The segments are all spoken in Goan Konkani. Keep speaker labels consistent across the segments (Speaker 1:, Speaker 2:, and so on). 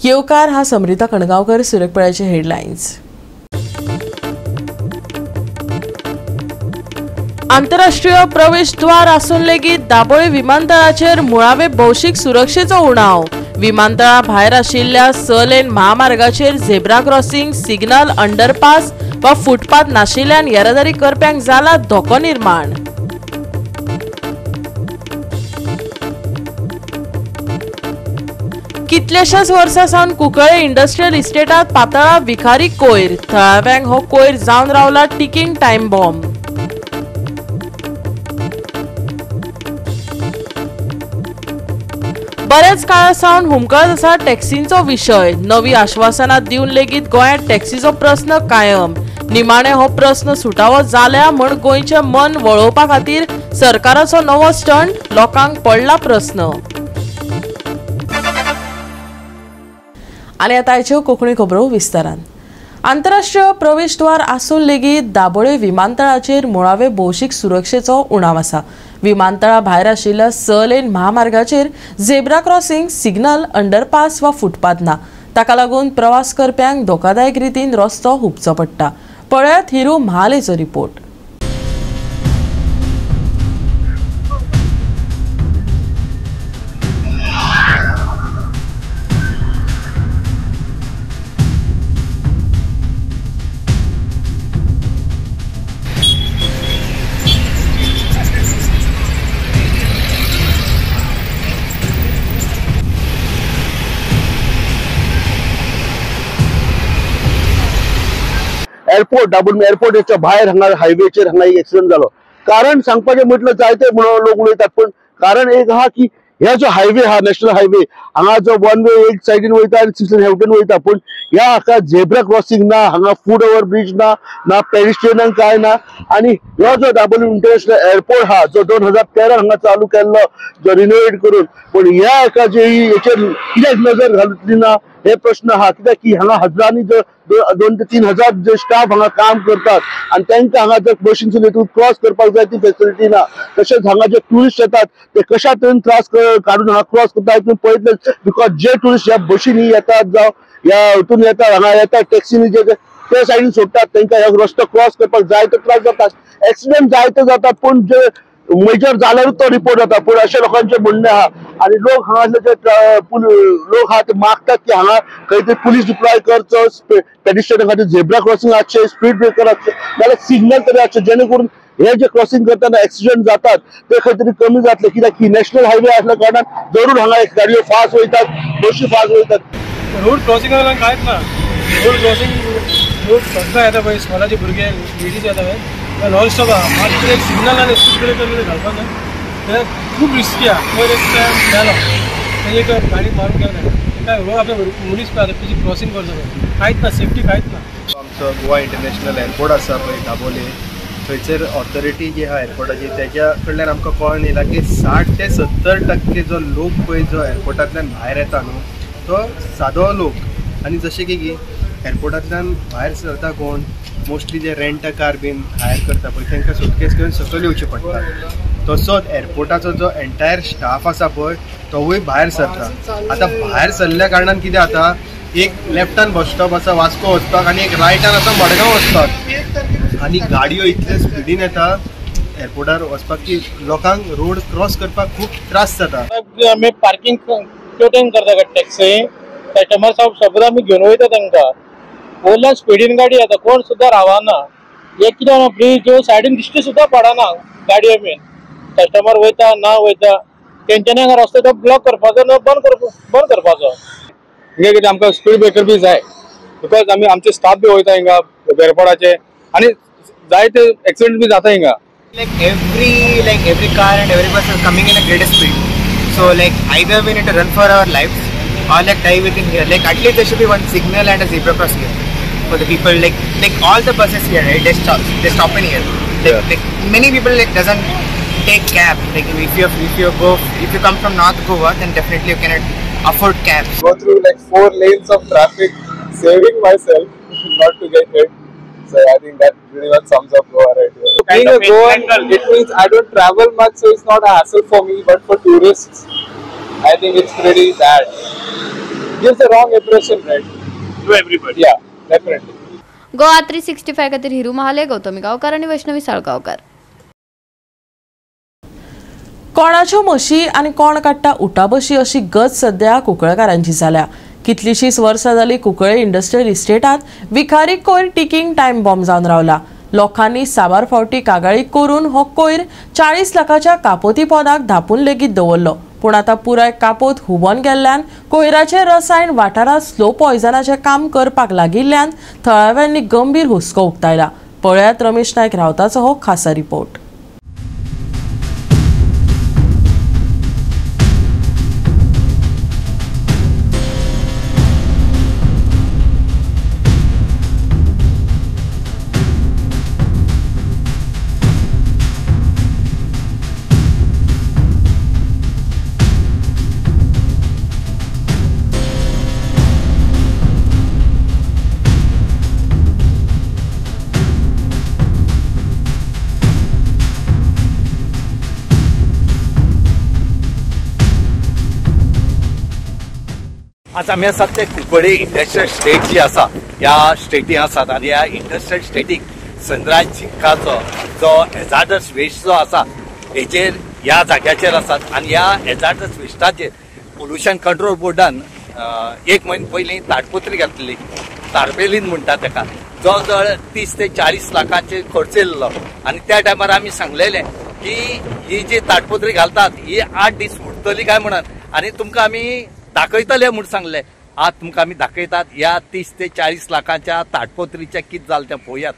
Speaker 1: येवकार हा समृता कणगांवकर. सुरकपळ्याचे हेडलायन्स. आंतरराष्ट्रीय प्रवेशद्वार आसून लेगीत दाबोळी विमानतळाचेर मुळावे भौशीक सुरक्षेचो उणाव. विमानतळा भायर आशिल्ल्या 6 लेन महामार्गाचेर झेब्रा क्रॉसिंग, सिग्नल, अंडरपास वा फुटपाथ नाशिल्ल्यान येरादारी करप्यांक जाला धोको निर्माण. कितल्याशाच वर्सां सावन कुंकळे इंडस्ट्रियल इस्टेटात पातळा विखारी कोयर. थळाव्यांक हो कोयर जावन रावला टिकिंग टायम बॉम्ब. बऱ्याच काळा सावन हुमकळत आसा टॅक्सींचो विशय. नवी आश्वासनां दिवन लेगीत गोंयांत टॅक्सीचो प्रस्न कायम. निमाणे हो प्रस्न सुटावो जाल्या म्हण गोंयचें मन वळोवपा खातीर सरकाराचो नवो स्टंट. लोकांक पडला प्रस्न. आनी आतां आयच्यो कोंकणी खबरो विस्तारान. आंतरराष्ट्रीय प्रवेशद्वार आसून लेगीत दाबोळे विमानतळाचेर मुळावे भौशीक सुरक्षेचो उणाव आसा. विमानतळा भायर आशिल्ल्या 6 लेन महामार्गाचेर झेब्रा क्रॉसिंग, सिग्नल, अंडरपास वा फुटपाथ ना. ताका लागून प्रवास करप्यांक धोकादायक रितीन रस्तो हुपचो पडटा. पळयात हिरू महालेचो रिपोर्ट.
Speaker 2: एअरपोर्ट दाबोळी एअरपोर्टाच्या भायर हांगा हायवेचेर हांगा एक एक्सिडंट जालो. कारण सांगपाचें म्हटलं जायते म्हणून लोक उलयतात, पण कारण एक आहा की ह्या जो हायवे आहा नॅशनल हायवे हांगा जो वन वे एक सायडीन वयता आनी सिक्स हेवटेन वयता, पूण ह्या हाका झेब्रा क्रॉसिंग ना, हांगा फूट ओवर ब्रिज ना, ना पेडिस्ट्रियनाक काय ना. आनी ह्यो जो दाबोळी इंटरनॅशनल एअरपोर्ट आहा जो 2013 हांगा चालू केल्लो जो रिनोवेट करून, पूण ह्या हाका जे हेचेर कित्याक नजर घालतली ना हे प्रश्न आहा. कित्याक की हांगा हजारांनी जो 2 ते 3 हजार जे स्टाफ हांगा काम करतात आनी तांकां हांगा जर बशींसून हितून क्रॉस करपाक जाय ती फेसिलिटी ना. तशेंच हांगा जे ट्युरिस्ट येतात ते कशा तरेन त्रास काडून हांगा क्रॉस करता हितून पळयतले, because जे ट्युरिस्ट ह्या बशींनी येतात जावं ह्या हितून येतात हांगा येतात टॅक्सीनी जे ते सायडीन सोडटात तांकां ह्या रस्तो क्रॉस करपाक जायतो त्रास जातात, एक्सिडंट जायते जातात, पूण जे मेजर जाल्यारूच तो रिपोर्ट जाता. पूण अशें लोकांचें म्हणणें आहा आनी लोक हांगासर जे लोक आहा ते मागतात की हांगा खंय तरी पुलीस डिप्लॉय करचो, पेडिस्ट्रियना खातीर झेब्रा क्रॉसिंग आसचें, स्पीड ब्रेकर आसचें, नाल्यार सिग्नल तरी आसचें, जेणे करून हे जे क्रॉसिंग करतना एक्सिडंट जातात ते खंय तरी कमी जातले. कित्याक की नॅशनल हायवे आसल्या कारणान जरूर हांगा गाडयो फास्ट वयतात, बशी फास्ट वयतात.
Speaker 3: रोड क्रॉसिंगा कांयच ना. रोड क्रॉसिंग लोक सद्दां येता पळय, स्कॉलाचे भुरगे लेडीज येता पळय, नॉन स्टॉप आहा. मात एक सिग्नल आनी स्पीड ब्रेकर घालपाक जाय जाल्यार खूब रिस्की आहा. पयर एक टायम जालो तेजे एक गाडी मारून गेलो, काय रोड आपले मनीस पळय आतां तेजी क्रॉसिंग करचो पळय, कांयच ना, सेफ्टी कांयच ना.
Speaker 4: आमचो गोवा इंटरनॅशनल एअरपोर्ट आसा पळय दाबोळे, थंयसर ऑथॉरिटी जी आहा एअरपोर्टाची तेज्या कडल्यान आमकां कळोन येयला की 60 ते 70% जो लोक पळय जो एअरपोर्टांतल्यान भायर येता न्हू तो सादो लोक. आनी जशें की एअरपोर्टांतल्यान भायर सरता कोण mostly J rent a car बीन हायर करता पळय तांकां सुटकेस घेवन सकयल येवचें पडटा. तसोच एअरपोर्टाचो जो एंटायर स्टाफ आसा पळय तोवूय भायर सरता. आतां भायर सरल्या कारणान कितें जाता, एक लेफ्टान बस स्टॉप आसा वास्को वचपाक आनी एक रायटान आसा मडगांव वचपाक, आनी गाडयो इतले स्पिडीन येता एअरपोर्टार वचपाक की लोकांक रोड क्रॉस करपाक खूब त्रास जाता.
Speaker 5: आमी पार्किंग क्योटेन करता टॅक्सी कस्टमर सगळं आमी घेवन वयता तांकां, वयल्यान स्पिडीन गाडी येता, कोण सुद्दां रावना, एक कितें ब्रिज सायडीन दिश्टी सुद्दां पडना गाडयो बीन, कस्टमर वयता ना वयता तेंच्यांनी हांगा रस्तो तो ब्लॉक करपाचो ना बंद करपाचो.
Speaker 3: हिंगा कितें आमकां स्पीड ब्रेकर बी जाय, because आमी आमचे स्टाफ बी वयता हिंगा एअरपोर्टाचे आनी जायते एक्सिडंट बी जाता हिंगा.
Speaker 6: Like every car and every bus is coming in a greater speed, so like either we need to run for our lives or like die within here. Like at least there should be one signal and a zebra crossing here for the people. Like all the buses here, right? They stop in here. Like, yeah. Like many people like doesn't take cab. Like if you come from North Goa, then definitely you cannot afford cabs.
Speaker 7: Go through like 4 lanes of traffic, saving myself not to get hit. So I think that pretty much sums up Goa right here. Being a Goan, it means I don't travel much, so it's not a hassle for me. But for tourists, I think it's pretty bad. gives a wrong impression, right,
Speaker 8: to everybody.
Speaker 7: Yeah, definitely.
Speaker 9: Goa 365 खातीर हिरू महाले, गौतमी गांवकार आनी वैष्णवी साळगांवकार.
Speaker 1: कोणाच्यो म्हशी आनी कोण काडटा उटाबशी अशी गत सध्या कुंकळकारांची जाल्या. कितलीशीच वर्सां जाली कुंकळे इंडस्ट्रियल इस्टेटांत विखारी कोयर टिकिंग टायम बॉम्ब जावन रावला. लोकांनी साबार फावटी कागाळी करून हो कोयर 40 लाखाच्या कापोती पोदाक धापून लेगीत दवरलो. पूण आतां पुराय कापोत हुबोन गेल्ल्यान कोयराचें रसायन वाठारांत स्लो पॉयजनाचें काम करपाक लागिल्ल्यान थळाव्यांनी गंभीर हुस्को उक्तायला. पळयात रमेश नायक रावताचो हो खासा रिपोर्ट.
Speaker 10: आज आमी आसात ते कुंकळे इंडस्ट्रियल स्टेट जी आसा ह्या स्टेटी आसात आनी ह्या इंडस्ट्रियल स्टेटीक सनरायज झिंकाचो जो हॅजार्डस वेस्ट जो आसा हेचेर ह्या जाग्याचेर आसात आनी ह्या हॅजार्डस वेस्टाचेर पोल्युशन कंट्रोल बोर्डान एक म्हयनो पयलीं ताडपत्री घातली, तारपेलीन म्हणटा तेका, जवळ जवळ 30 ते 40 लाखांचे खर्च येयल्लो आनी त्या टायमार आमी सांगलेलें की ही जी ताडपत्री घालतात ही 8 दीस उरतली काय म्हणून आनी तुमकां आमी दाखयतले म्हूण सांगले. आज तुमकां आमी दाखयतात ह्या 30 ते 40 लाखांच्या ताडपत्रीचें कितें जालें तें पळयात.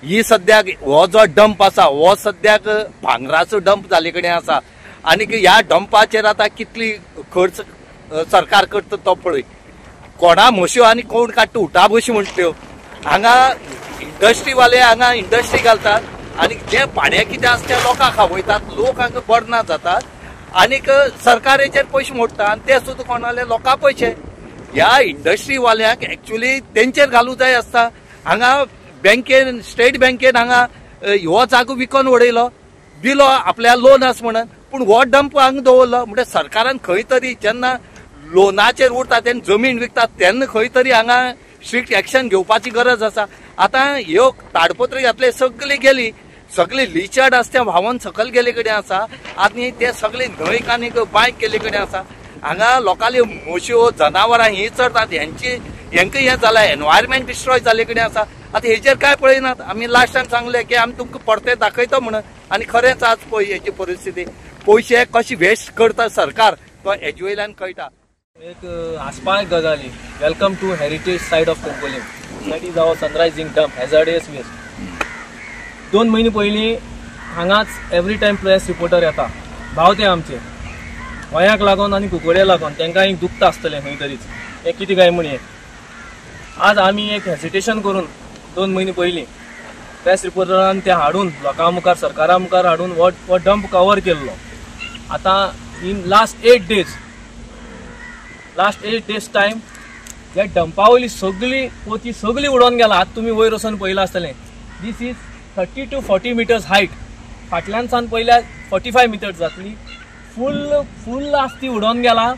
Speaker 10: ही सद्याक हो जो डंप आसा हो सद्याक भांगराचो डंप जाल्ले कडेन आसा आनी ह्या डंपाचेर आतां कितली खर्च सरकार करता तो पळय. कोणा म्हश्यो आनी कोण काडटा उटाबशी म्हणटा त्यो. हांगा इंडस्ट्रीवाले हांगा इंडस्ट्री घालतात आनी जे पाण्या कितें आसा ते लोकांक खावयतात, लोक हांगा बरना जातात आनीक सरकार हेचेर पयशे मोडटा आनी ते सुद्दां कोणाले लोकां पयशे. ह्या इंडस्ट्रीवाल्यांक एक्चुली तेंचेर घालूं जाय आसता. हांगा बँकेन, स्टेट बँकेन हांगा हो जागो विकोन उडयलो, दिलो आपल्या लोन आसा म्हणून, पूण हो डंप हांगा दवरलो. म्हणजे सरकारान खंय तरी जेन्ना लोनाचेर उरता तेन्ना जमीन विकतात तेन्ना खंय तरी हांगा स्ट्रिक्ट एक्शन घेवपाची गरज आसा. आतां ह्यो ताडपत्री घातले सगळी गेली, सगळी लिचर्ड आसा तें व्हांवन सकयल गेल्ले कडेन आसा आनी ते सगळे न्हंयक आनी बांयक गेल्ले कडेन आसा. हांगा लोकांल्यो म्हश्यो जनावरां हीं चरतात, हेंची हेंकां हें जालां, एनवायरमेंट डिस्ट्रॉय जाल्ले कडेन आसा. आतां हेचेर कांय पळयनात. आमी लास्ट टायम सांगलें की आमी तुमकां परतें दाखयता म्हणून आनी खरेंच आज पळय हेची परिस्थिती, पयशे कशी वेस्ट करता सरकार तो हेजे वयल्यान कळटा.
Speaker 3: एक हांसपा गजाली. Welcome to heritage site of Cuncolim, that is our Sunrise zinc dump hazardous waste. 2 म्हयने पयलीं हांगाच एवरी टायम प्रेस रिपोर्टर येता, भावते आमचे गोंयाक लागून आनी कुंकळे लागून तांकां एक दुखता आसतलें खंय तरीच हें कितें काय म्हण. हें आज आमी एक हेजिटेशन करून 2 म्हयने पयलीं प्रेस रिपोर्टरान ते हाडून लोकां मुखार सरकारा मुखार हाडून हो डंप कवर केल्लो. आतां in last 8 days time ह्या डंपा वयली सगळी पोती सगळी उडोवन गेला. आतां तुमी वयर वचून पळयलां आसतलें, this is 30 to 40 meters height, फाटल्यान सावन पयल्यार 45 मिटर्स जातली. फूल फूल आस ती उडोवन गेला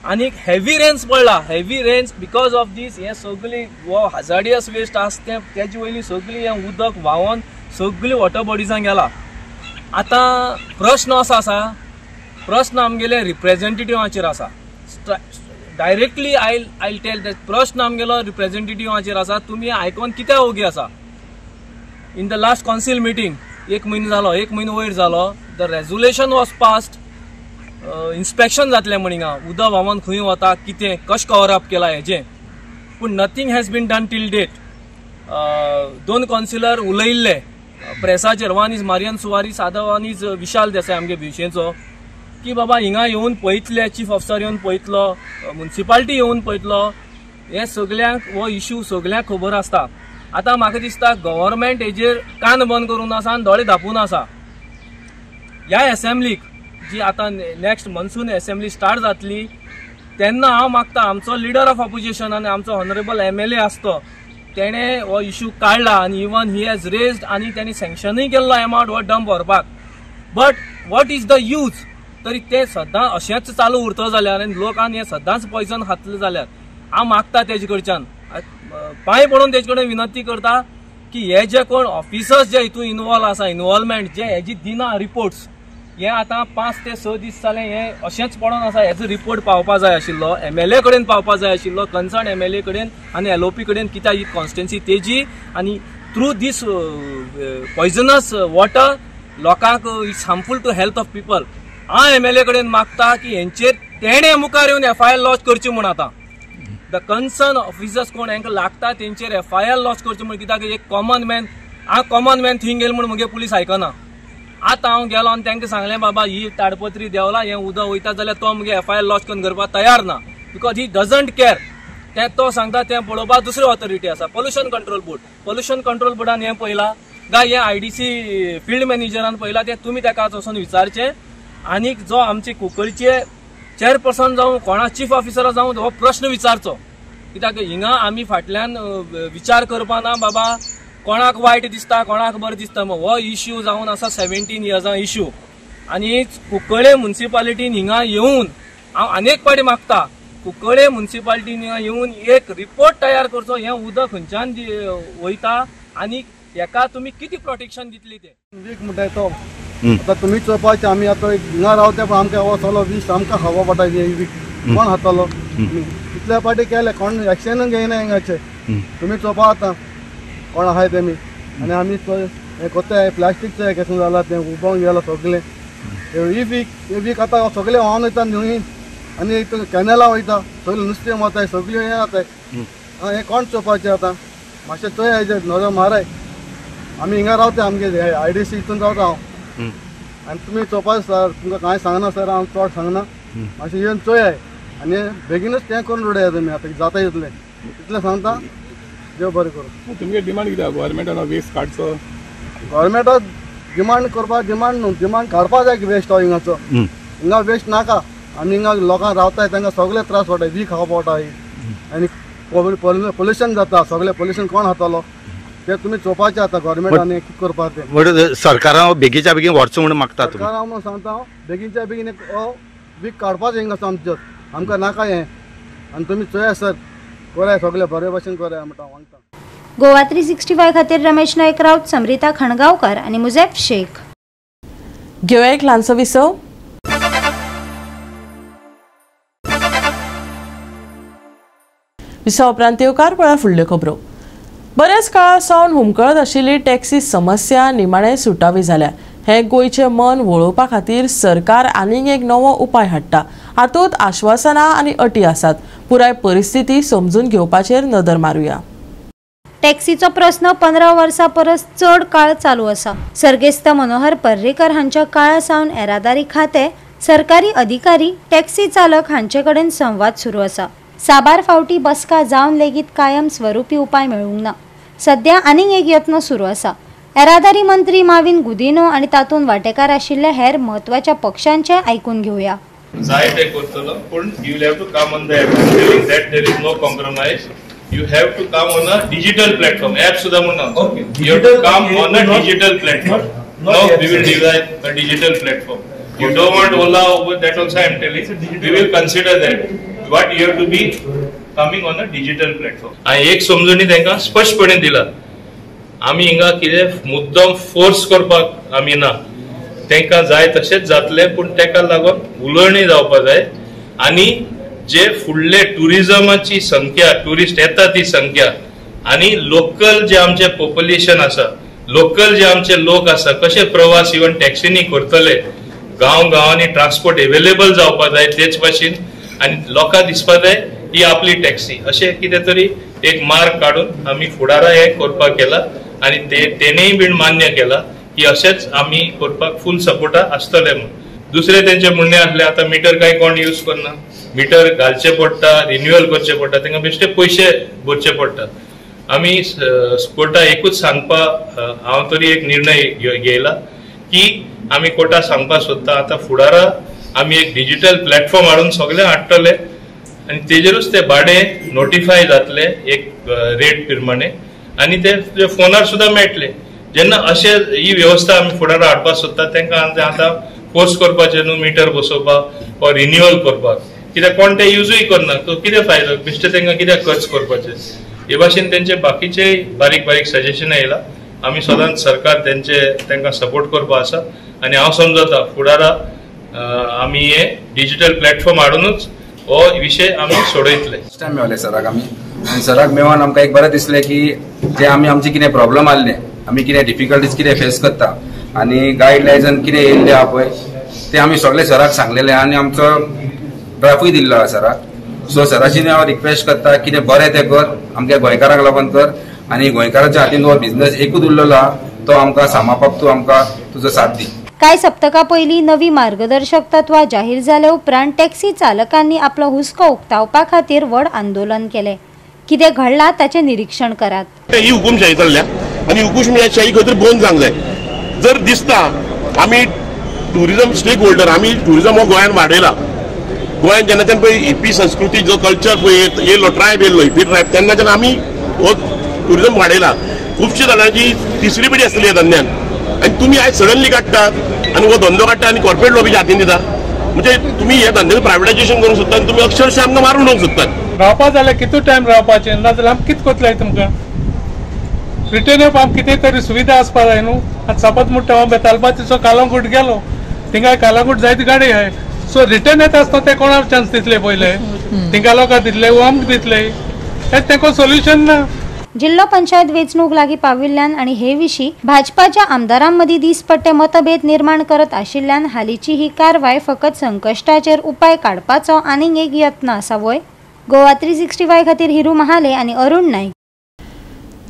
Speaker 3: आनी हेवी रेन्स पडला. Heavy rains because of this हें सगळी हो हजार्डियस वेस्ट आसा तें तेजे वयली सगळी हें उदक व्हांवन सगळी वॉटर बॉडिजान गेला. आतां प्रश्न असो आसा, प्रश्न आमगेले रिप्रेजेंटेटिवाचेर आसा. डायरेक्टली I tell that प्रश्न आमगेलो रिप्रेजेंटेटिवाचेर आसा. तुमी आयकोन कित्याक ओगी आसा? In the last council meeting 1 म्हयनो जालो, 1 म्हयनो वयर जालो, the resolution was passed, inspection जातलें म्हण हिंगा उदक व्हांवन खंय वता कितें कशें कवर अप केलां हेजें, पूण nothing has been done till date. 2 councillor उलयिल्ले प्रेसाचेर, one is Marian Soares, other one is Vishal Desai आमगे भिवशेचो, की बाबा हिंगा येवन पळयतले, चीफ ऑफिसर येवन पळयतलो, मुन्सिपाल्टी येवन पळयतलो. हें सगल्यांक हो इशू सगल्यांक खबर आसता. आतां म्हाका दिसता गव्हर्मेंट हेजेर कान बंद करून आसा आनी दोळे धांपून आसा. ह्या एसेंब्लीक जी आतां नेक्स्ट मॉन्सून एसेंब्ली स्टार्ट जातली तेन्ना हांव मागता आमचो लिडर ऑफ ऑपोजिशन आनी आमचो ऑनरेबल MLA आसतो तेणें हो इशू काडला आनी इवन he has raised आनी तेणी सँक्शनूय केल्लो एमावंट हो डंप व्हरपाक. But what is the use? तरी तें सदां अशेंच चालू उरतलो जाल्यार आनी लोकान हें सदांच पॉयजन खातलें जाल्यार
Speaker 8: हांव मागता तेजे कडच्यान, पांय पडून तेजे कडेन विनंती करता की हे जे कोण ऑफिसर्स जे हितून इनवॉल्व आसा, इनवॉल्वमेंट जे हेजी दिना रिपोर्ट्स, हे आतां 5 ते 6 दीस जाले हे अशेंच पडोन आसा. हेजो रिपोर्ट पावपा जाय आशिल्लो, MLA कडेन पावपा जाय आशिल्लो, कन्सर्न MLA कडेन आनी LOP कडेन, कित्याक ही कॉन्स्टिट्युएन्सी तेजी आनी थ्रू दीस पॉयजनस वॉटर लोकांक it's harmful to health of people. हांव MLA कडेन मागता की हेंचेर तेणें मुखार येवन FIR launch करची म्हूण. आतां the concern officers कोण हेंकां लागता तेंचेर FIR launch करची म्हूण, कित्याक एक कॉमन मॅन, हांव कॉमन मॅन थंय गेलो म्हूण म्हगे पुलीस आयकना. आतां हांव गेलो आनी तांकां सांगलें बाबा ही ताडपत्री देंवला, हें उदक वयता जाल्यार तो मुगे FIR launch करून करपाक तयार ना, because he doesn't care. तें तो सांगता तें पळोवपाक दुसरी ऑथॉरिटी आसा, pollution control board. Pollution control बोर्डान हें पळयलां काय हें IDC field मॅनेजरान पळयलां, तें तुमी ताका वचून विचारचें. आनीक जो आमचे कुंकळचे चेअरपर्सन जावं कोणा चीफ ऑफिसर जावं हो प्रश्न विचारचो, कित्याक हिंगा आमी फाटल्यान विचार करपाना बाबा कोणाक वायट दिसता कोणाक बरें दिसता. हो इश्यू जावन आसा 17 इयर्सां इश्यू. आनी कुंकळे म्युनिसिपालिटीन हिंगा येवन हांव अनेक पाटी मागता, कुंकळे म्युनिसिपालिटीन हिंगा येवन एक रिपोर्ट तयार करचो, हें उदक खंयच्यान वयता आनी हेका तुमी कितें प्रोटेक्शन दितली तें.
Speaker 11: वीक म्हणटा तो आतां तुमी चोवपाचें, आमी आतां हिंगा रावता पण आमकां वचलो वीस आमकां खावपा पडटा, वीक कोण खातलो? इतल्या पाटी केलें कोण एक्शनूय घेयना हिंगाचें. तुमी चोवपा आतां कोण आहाय तेमी. आनी आमी हें कोत्ताय प्लास्टीकचें केसून जालां तें उबोवन गेलां सगळें. ही वीक हे वीक आतां सगळें व्हांवन वयता न्हंय आनी कॅनला वयता, सगळें नुस्तें वताय, सगळें हें जाताय. हें कोण चोवपाचें आतां? मातशें चोय हेजेर नदर माराय. आमी हिंगा रावता, आमगे IDC हितून रावता हांव. आनी तुमी चोवपा सर, तुमकां कांय सांगना सर, हांव चड सांगना, मातशें येवन चोयाय आनी बेगीनूच तें करून उडया तुमी आतां जाता इतलें इतलें सांगता. देव बरें करूं.
Speaker 12: तुमगे डिमांड कितें? गव्हर्मेंटान वेस्ट काडचो,
Speaker 11: गव्हर्मेंटाक डिमांड करपाक, डिमांड न्हू, डिमांड काडपा जाय वेस्ट हो हिंगाचो. हिंगा वेस्ट नाका. आमी हिंगा लोकांक रावताय तांकां सगळे त्रास पडटा, वीक खावपा पडटा आनी पोल्युशन जाता, सगळें पोल्युशन कोण खातलो ते तुमी चोवपाचें आतां गव्हर्मेंटान कितें करपाक तें.
Speaker 10: म्हणून सरकारान बेगीच्या बेगीन व्हरचो म्हणून मागता तुमी?
Speaker 11: सरकारान म्हणून सांगता हांव, बेगीनच्या बेगीन एक वीक काडपाचें हिंगा आमचें, आमकां नाका हें. आनी तुमी चोया सर, कराय सगळें बरे भशेन कराय म्हणटा हांव सांगता.
Speaker 13: गोवा 365 खातीर रमेश नायक राऊत, समरिता खणगांवकर आनी मुझेफ शेख.
Speaker 1: घेवया एक ल्हानसो विसव. विसवा उपरांत येवकार पळया फुडल्यो खबरो. बऱ्याच काळा सावन हुमकळत आशिल्ली टॅक्सी समस्या निमाणें सुटावी जाल्या. हें गोंयचें मन वळोवपा खातीर सरकार आनीक एक नवो उपाय हाडटा. हातूंत आश्वासनां आनी अटी आसात. पुराय परिस्थिती समजून घेवपाचेर नदर मारुया.
Speaker 13: टॅक्सीचो प्रस्न 15 वर्सां परस चड काळ चालू आसा. सर्गेस्त मनोहर पर्रीकर हांच्या काळा सावन येरादारी खातें, सरकारी अधिकारी, टॅक्सी चालक हांचे कडेन संवाद सुरू आसा. साबार फावटी बसका जावन लेगीत कायम स्वरुपी उपाय मेळूंक ना. सध्या आनीक एक यत्न सुरू आसा. येरादारी मंत्री माविन गुदिन्हो आनी तातूंत वांटेकार आशिल्ल्या हेर म्हत्वाच्या पक्षांचें आयकून घेवया.
Speaker 14: जाय ते करतलो, पूण you will have to come on the app. That there is no compromise. You have to come on a digital platform. App सुद्धा म्हणून you have to come on a digital platform. No, we will design a digital platform. You don't want Ola, Uber, that also I am telling. We will consider that. But you have to be coming on a digital platform. हांवें एक समजणी तांकां स्पश्टपणे दिला, आमी हिंगा कितें मुद्दम फोर्स करपाक आमी ना, तांकां जाय तशेंच जातलें, पूण ताका लागून उलोवणी जावपा जाय. आनी जे फुडले ट्युरिजमाची संख्या, ट्युरिस्ट येता ती संख्या आनी लोकल जे आमचे पॉप्युलेशन आसा, लोकल जे आमचे लोक आसा, कशे प्रवास इवन टॅक्सीनी करतले, गांव गांवांनी ट्रान्सपोर्ट एवेलेबल जावपा जाय तेच भाशेन, आनी लोकांक दिसपा जाय ही आपली टॅक्सी, अशें कितें तरी एक मार्ग काडून आमी फुडारा हें करपाक केला आनी तेणेय बीन मान्य केला की अशेंच आमी करपाक फूल सपोर्टा आसतले म्हणून. दुसरें तेंचें म्हणणें आसलें आतां मिटर कांय कोण यूज करना, मिटर घालचें पडटा, रिन्युअल करचें पडटा, तांकां बेश्टे पयशे भरचे पडटा. आमी कोर्टा एकूच सांगपा, हांव तरी एक निर्णय घेयला की आमी कोर्टा सांगपाक सोदता आतां फुडारा आमी एक डिजिटल प्लॅटफॉर्म हाडून सगळें हाडटले आनी तेजेरूच ते भाडें नोटिफाय जातले एक रेट प्रमाणे आनी ते फोनार सुद्दां मेळटले. जेन्ना अशें ही वेवस्था आमी फुडारा हाडपाक सोदता, तांकां आतां फोर्स करपाचें न्हू मिटर बसोवपाक वा रिन्युअल करपाक, कित्याक कोण ते युजूय करना, तो कितें फायदो, बेश्टे तांकां कित्याक खर्च करपाचे. हे भाशेन तेंचे बाकीचे बारीक बारीक सजेशन येयला. आमी सदांच सरकार तेंचे तांकां सपोर्ट करपा आसा आनी हांव समजता फुडारा आमी हे डिजिटल प्लॅटफॉर्म हाडुनूच हो विशय आमी सोडयतले.
Speaker 15: फर्स्ट टायम मेवले सराक आमी आनी सराक मेळोन आमकां एक बरें दिसलें की जे आमी आमचे कितें प्रॉब्लम आहले, आमी कितें डिफिकल्टीज कितें फेस करता आनी गायडलायन्सान कितें येयल्ले आहा पळय ते आमी सगळे सराक सांगलेले आनी आमचो ड्राफ्टूय दिल्लो आहा सराक. सो सराची हांव रिक्वेस्ट करता कितें बरें तें कर, आमच्या गोंयकारांक लागून कर आनी गोंयकाराच्या हातीन हो बिझनस एकूच उरलेलो आहा तो आमकां सांबाळपाक तूं आमकां तुजो साथ दी.
Speaker 13: कांय सप्तकां पयलीं नवी मार्गदर्शक तत्वां जाहीर जाले उपरांत टॅक्सी चालकांनी आपलो हुस्को उक्तावपा खातीर व्हड आंदोलन केलें. कितें घडलां ताचें निरीक्षण करात.
Speaker 16: ही हुकुमशाही चल्ल्या आनी हुकुमशाही खंय तरी बंद जावंक जाय. जर दिसता आमी ट्युरिजम स्टेक होल्डर, आमी ट्युरिजम हो गोंयान वाडयला. गोंयान जेन्नाच्यान पळय हिप्पी संस्कृती जो कल्चर पळय येयलो, ट्रायब येयलो, हिप्पी ट्रायब, तेन्नाच्यान आमी हो ट्युरिजम वाडयला. खुबशे जाणांची तिसरी पिढी आसतली ह्या धंद्यान आनी तुमी आयज सडनली काडटात आनी हो धंदो काडटा आनी कॉर्पोरेट लॉबीच्या हातीन दिता. म्हणजे तुमी हे धंद्याचें प्रायवेटायजेशन करूंक सोदता आनी तुमी अक्षरशः आमकां मारून उडोवंक सोदतात.
Speaker 17: रावपा जाल्यार कितू टायम रावपाचें, नाजाल्यार आमी कितें करतले तुमकां रिटर्न येवपा आमकां कितें तरी सुविधा आसपा जाय न्हू. आतां सपोज म्हणटा हांव बेतालबातीचो कालांगूट गेलो, थिंगाय कालांगूट जायती गाडी आहाय, सो रिटर्न येता आसतना ते कोणाक चान्स दितले पयले, थिंगा लोकांक दितले वो आमकां दितले, हें तेंको सोल्युशन ना.
Speaker 13: जिल्लो पंचायत वेंचणूक लागीं पाविल्ल्यान आनी हे विशीं भाजपाच्या आमदारांमदीं दीसपट्टे मतभेद निर्माण करत आशिल्ल्यान हालींची ही कारवाय फकत संकश्टाचेर उपाय काडपाचो आनीक एक यत्न आसा व्हय. गोवा 365 खातीर हिरू महाले आनी अरुण नाईक.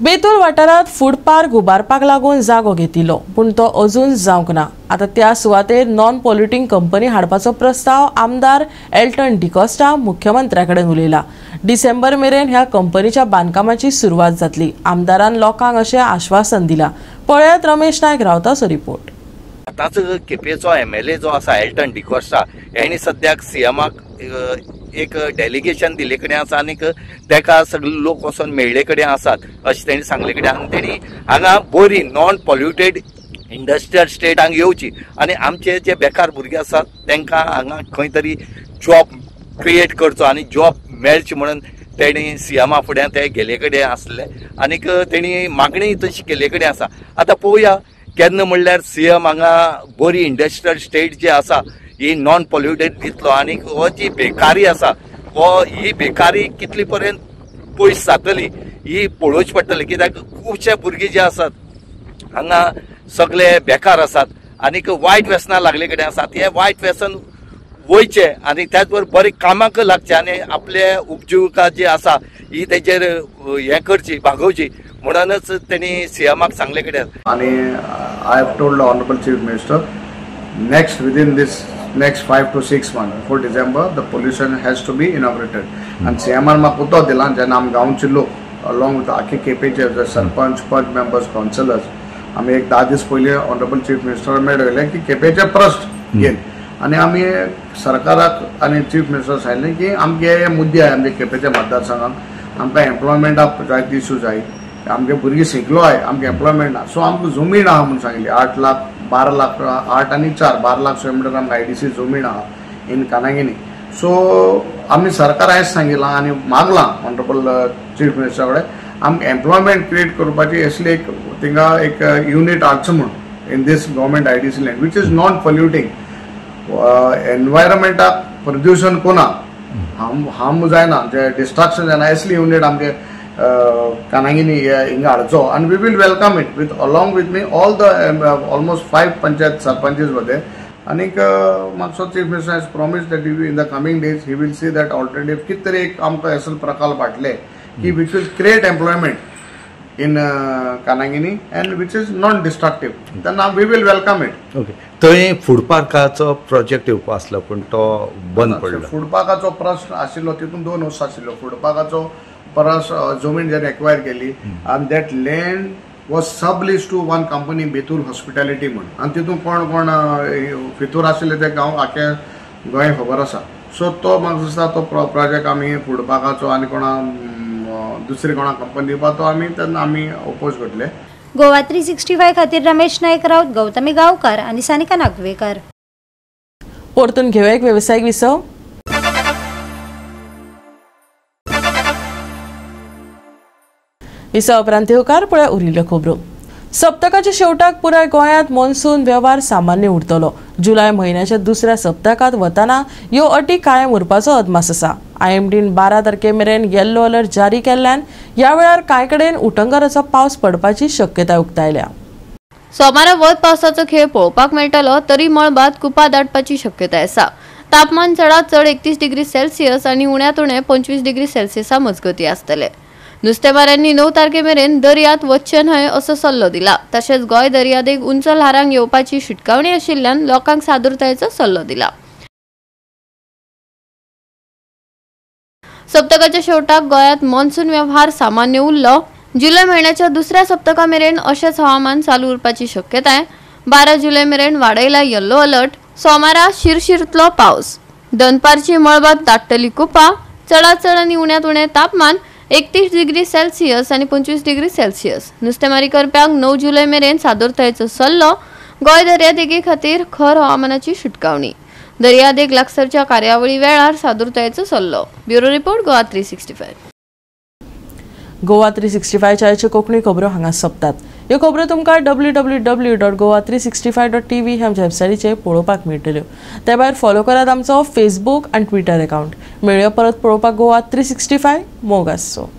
Speaker 1: बेतूल वाठारांत फूड पार्क उबारपाक लागून जागो घेतिल्लो पूण तो अजून जावंक ना. आतां त्या सुवातेर नॉन पॉल्युटींग कंपनी हाडपाचो प्रस्ताव आमदार एल्टन डिकॉस्टा मुख्यमंत्र्या कडेन उलयला. डिसेंबर मेरेन ह्या कंपनीच्या बांदकामाची सुरवात जातली. आमदारान लोकांक अशें आश्वासन दिलां. पळयात रमेश नायक रावताचो रिपोर्ट.
Speaker 10: आतांच केपेचो MLA जो आसा एल्टन डिकॉस्टा हेणी सद्याक सीएमाक एक डेलिगेशन दिल्ले कडेन आसा आनीक तेका सगळे लोक वचोन मेळ्ळे कडेन आसात अशें तेणी सांगले कडेन. आनी तेणी हांगा बरी नॉन पॉल्युटेड इंडस्ट्रियल स्टेट हांगा येवची आनी आमचे जे बेकार भुरगे आसात तांकां हांगा खंय तरी जॉब क्रिएट करचो आनी जॉब मेळची म्हणून तेणी सीएमा फुड्यान ते गेले कडेन आसले आनीक तेणी मागणी तशी केल्ले कडेन आसा. आतां पळोवया केन्ना म्हणल्यार सीएम हांगा बरी इंडस्ट्रियल स्टेट जी आसा ही नॉन पॉल्युटेड दितलो आनी हो जी बेकारी आसा हो ही बेकारी कितली पर्यंत पयस जातली ही पळोवची पडटली. कित्याक खुबशे भुरगे जे आसात हांगा सगळे बेकार आसात आनीक वायट व्यसनां लागले कडेन आसात. हे वायट व्यसन वयचे आनी त्याच बरोबर बरे कामाक लागचे आनी आपले उपजिविका जी आसा ही तेजेर हें करची भागोवची म्हणूनच तेणी सीएमाक सांगले कडेन.
Speaker 18: आनी I have told honourable chief minister next within this next 5 to 6 months before December the pollution has to be inaugurated. And CMR म्हाका उतर दिला जेन्ना आम गांवचे लोक along with आखे केपेचे सरपंच पंच मेंबर्स कावन्सिलर्स आमी एक 10 दीस पयलीं ऑनरेबल चीफ मिनिस्टर मेळ्ळे की केपेचे प्रश्न घेवन आनी आमी सरकाराक आनी चीफ मिनिस्टर सांगलें की आमचे हे मुद्दे आहाय आमचे केपेच्या मतदारसंघाक, आमकां एम्प्लॉयमेंटा जायते इशू जाय, आमगे भुरगीं शिकलो आहाय, आमकां एम्प्लॉयमेंट ना, सो आमकां जमीन आहा म्हूण सांगली 8 लाख 12 लाख 8 आनी 4 12 लाख स्क्वेअर मिटर आमकां IDC जमीन आहा इन कानागिनी. सो आमी सरकार आयज सांगिलां आनी मागलां ऑनरेबल चीफ मिनिस्टरा कडेन आमकां एम्प्लॉयमेंट क्रिएट करपाची असली एक थिंगा एक युनीट हाडचो म्हूण in this government IDC land which is non polluting, एनवायरमेंटाक प्रदूशण कोना, हार्म जायना, जे डिस्ट्रक्शन जायना असली युनीट आमगे कानागिनी हिंगा हाडचो आनी we will welcome it with along with me all the almost 5 panchayat sarpanches मध्ये. आनीक मातसो chief minister has promise that in the coming days he will see that alternative कितें तरी एक आमकां असो प्रकल्प हाडले की which will create employment in Kanangini and which is non destructive, तेन्ना we will welcome it.
Speaker 10: Okay, थंय फूड पार्काचो प्रोजेक्ट येवपा आसलो पूण तो बंद पडलो.
Speaker 18: फूड पार्काचो प्रश्न आशिल्लो तितून 2 वर्सां आशिल्लो. फूड पार्काचो परस जमीन जेन्ना एक्वायर केली आनी that land was sublease to one company Betul hospitality म्हूण आनी तितून कोण कोण फितूर आशिल्ले ते गांव आख्या गोंय खबर आसा. सो तो म्हाका दिसता तो प्रोजेक्ट आमी फूड पार्काचो आनी कोणा दुसरी कोणा कंपनी दिवपा तो आमी तेन्ना आमी ओपोज करतले.
Speaker 13: गोवा 365 खातीर रमेश नायक राऊत, गौतमी गांवकार आनी सानिका नागवेकर.
Speaker 1: परतून घेवया एक वेवसायीक विसव. विसा उपरांत येवकार पळय उरिल्ल्यो खबरो. सप्तकाच्या शेवटाक पुराय गोंयांत मॉन्सून वेव्हार सामान्य उरतलो. जुलय म्हयन्याच्या दुसऱ्या सप्तकांत वतना ह्यो अटी कायम उरपाचो अदमास आसा. आयएमडीन 12 तारखे मेरेन येल्लो अलर्ट जारी केल्ल्यान ह्या वेळार कांय कडेन उटंगाराचो पावस पडपाची शक्यताय उक्तायल्या.
Speaker 9: सोमारा वत पावसाचो खेळ पळोवपाक मेळटलो तरी मळबांत कुपां दाटपाची शक्यताय आसा. तापमान चडांत चड 31 डिग्री सेल्सियस आनी उण्यांत उणें 25 डिग्री सेल्सियसा मजगतीं आसतले. नुस्तेमाऱ्यांनी 9 तारखे मेरेन दर्यांत वचचें न्हय असो सल्लो दिला. तशेंच गोंय दर्यादेग उंच ल्हारांक येवपाची शिटकावणी आशिल्ल्यान लोकांक सादुरतायेचो सल्लो दिला. सप्तकाच्या शेवटाक गोंयांत मॉन्सून वेव्हार सामान्य उरलो. जुलय म्हयन्याच्या दुसऱ्या सप्तका मेरेन अशेंच हवामान चालू उरपाची शक्यताय. 12 जुलय मेरेन वाडयला येल्लो अलर्ट. सोमारा शिरशिरतलो पावस. दनपारची मळबांत दाट्टली कुपां. चडांत चड आनी उण्यांत उणें तापमान 31 डिग्री सेल्सियस आनी 25 डिग्री सेल्सियस. नुस्तेमारी करप्यांक 9 जुलय मेरेन सादुरतायेचो सल्लो. गोंय दर्यादेगे खातीर खर हवामानाची शिटकावणी. दर्यादेग लागसरच्या कार्यावळी वेळार सादुरतायेचो सल्लो. Bureau report, Goa 365.
Speaker 1: Goa 365 Konkani खबरो हांगा सोंपतात. ह्यो खबरो तुमकां www.goa365.tv ह्या आमच्या वेबसायटीचेर पळोवपाक मेळटल्यो. ते भायर फॉलो करात आमचो फेसबूक आनी ट्विटर अकावंट. मेळया परत पळोवपाक गोवा 365. मोग आसचो.